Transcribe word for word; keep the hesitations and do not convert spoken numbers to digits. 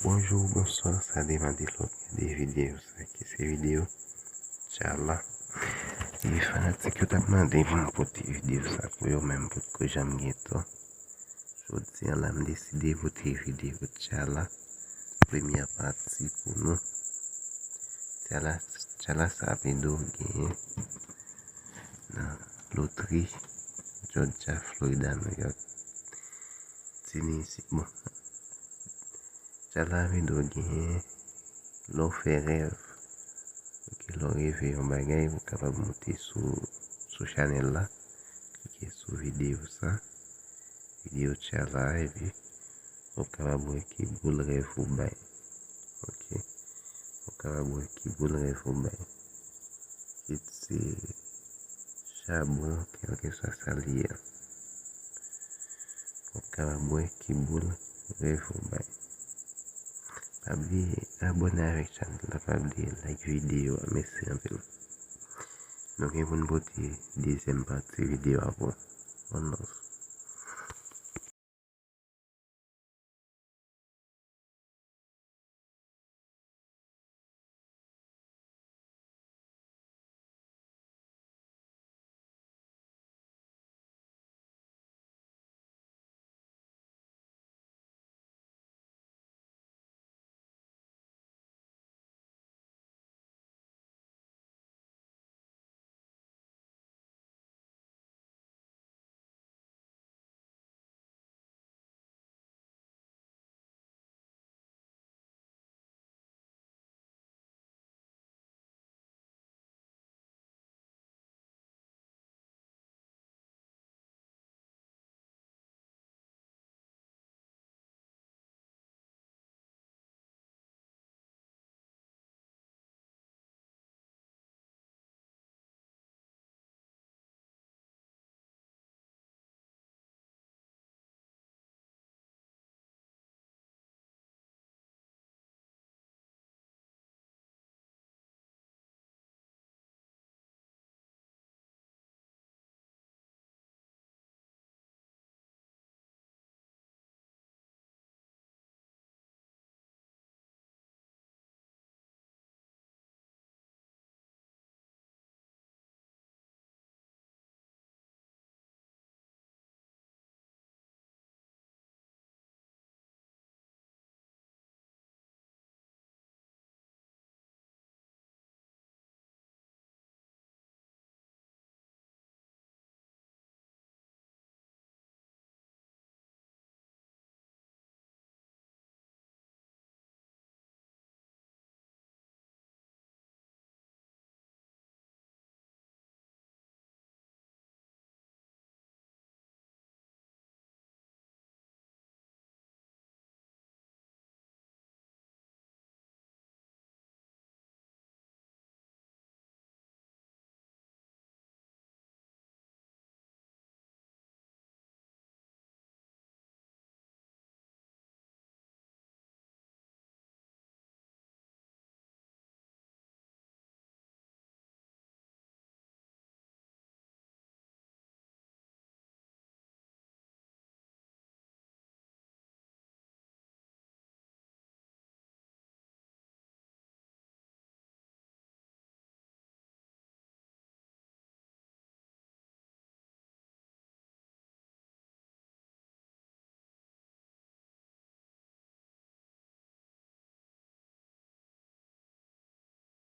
Bonjou, bonswa, sa depann de lè w ap gade videyo sa ki se videyo Tchala. E fanatik yo t ap mande pou m pote videyo sa pou yo, men m potko janm gen tan. Jodi a la m deside pote videyo Tchala, premyè pati pou nou. Tchala, Tchala sa ap ede w genyen nan lotri Georgia, Florida, New York, Tennessee. Bon, Tchala ap ede w genyen lè w fè rèv. Ok, lè w reve yon bagay, ou kapab moute sou, sou chanèl la, klike sou videyo sa, videyo Tchala, epi ou kapab wè ki boul rèv ou bay. Ok, ou kapab wè ki boul rèv ou bay. Kit se chabon, kèlkeswa sa l ye a. Ou kapab wè ki boul rèv ou bay. Pa bliye abòne avèk chanèl la, pa bliye like videyo a, mèsi anpil. Nou gen pou n pote dezyèm pati videyo a pou w. One love.